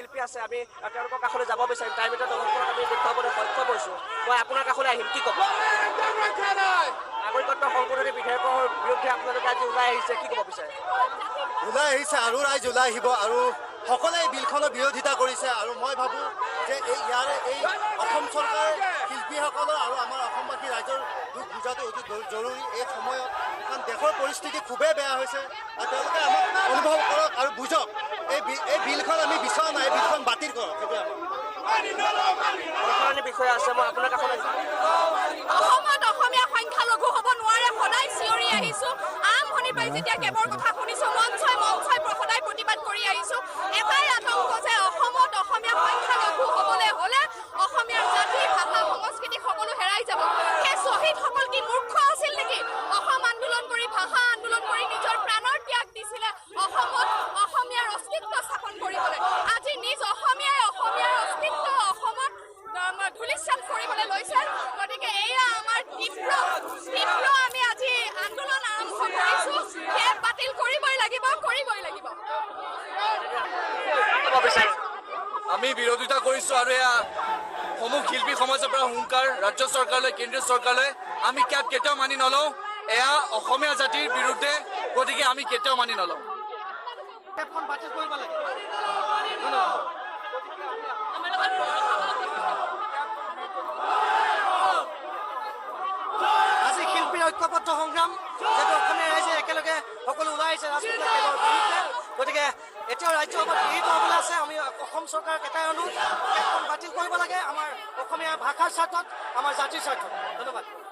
শিল্পী আছে, আমি তেওঁলোকৰ কাষলৈ যাব বিচাৰিম। তাৰ ভিতৰত দলংখনত আমি দেখুৱাবলৈ সক্ষম হৈছোঁ। মই আপোনাৰ কাষলৈ আহিম, কি ক'ব? নাগৰিকত্ব সংশোধনী বিধেয়কৰ বিৰুদ্ধে আপোনালোকে আজি ওলাই আহিছে, কি ক'ব বিচাৰে? ওলাই আহিছে আৰু ৰাইজ ওলাই আহিব আৰু সকলোৱে এই বিলখনৰ বিৰোধিতা কৰিছে। আৰু মই ভাবোঁ যে এই ইয়াৰে এই অসম চৰকাৰে শিল্পীসকলৰ আৰু আমাৰ অসমবাসী ৰাইজৰ দুখ বুজাটো অতি জৰুৰী এই সময়ত, কাৰণ দেশৰ পৰিস্থিতি খুবেই বেয়া হৈছে। আৰু তেওঁলোকে আমাক অনুভৱ কৰক আৰু বুজক, এই বিলখন আমি বিচৰা নাই, এই বিলখন বাতিল কৰক। সেইটোৱে আমাৰ বিষয় আছে। মই আপোনাৰ কাষলৈ। অসমত অসমীয়া সংখ্যালঘু হ'ব নোৱাৰে, সদায় চিঞৰি আহিছো। আৰম্ভণিৰ পৰাই যেতিয়া কেবৰ কথা শুনিছো, মঞ্চই মঞ্চই সদায় প্ৰতিবাদ কৰি আহিছো। এটাই আতংক যে অসমত অসমীয়া সংখ্যালঘু হ'বলৈ হ'লে অসমীয়াৰ জাতি, ভাষা, সংস্কৃতি সকলো হেৰাই যাব। সেই শ্বহীদসকল কি মূৰ্খ আছিল নেকি? অসম আন্দোলন কৰি, ভাষা আন্দোলন কৰি নিজৰ প্ৰাণৰ ত্যাগ দিছিলে অসমত অসমীয়াৰ অস্তিত্ব স্থাপন কৰিবলৈ। আজি নিজ অসমীয়াই অসমীয়াৰ অস্তিত্ব অসমত ধূলিসাৎ কৰিবলৈ লৈছে। গতিকে এয়া আমাৰ তীব্ৰ তীব্ৰ আমি আজি আন্দোলন আৰম্ভ কৰিছো। কেব বাতিল কৰিবই লাগিব, কৰিবই লাগিব। ক'ব বিচাৰে? আমি বিৰোধিতা কৰিছোঁ আৰু এয়া সমূহ শিল্পী সমাজৰ পৰা হুংকাৰ ৰাজ্য চৰকাৰলৈ, কেন্দ্ৰীয় চৰকাৰলৈ, আমি কেব কেতিয়াও মানি নলওঁ। এয়া অসমীয়া জাতিৰ বিৰুদ্ধে, গতিকে আমি কেতিয়াও মানি নলওঁ। কেবখন বাতিল কৰিব লাগে। আমাৰ লগত আজি শিল্পীৰ ঐক্যবদ্ধ সংগ্ৰাম, যিহেতু অসমীয়া ৰাইজে একেলগে সকলো ওলাই আহিছে ৰাজপথত কেবৰ বিৰুদ্ধে। গতিকে এতিয়াও ৰাজ্যসভাত গৃহীত হ'বলৈ আছে। আমি অসম চৰকাৰক এটাই অনুৰোধ, কেবখন বাতিল কৰিব লাগে আমাৰ অসমীয়া ভাষাৰ স্বাৰ্থত, আমাৰ জাতিৰ স্বাৰ্থত। ধন্যবাদ।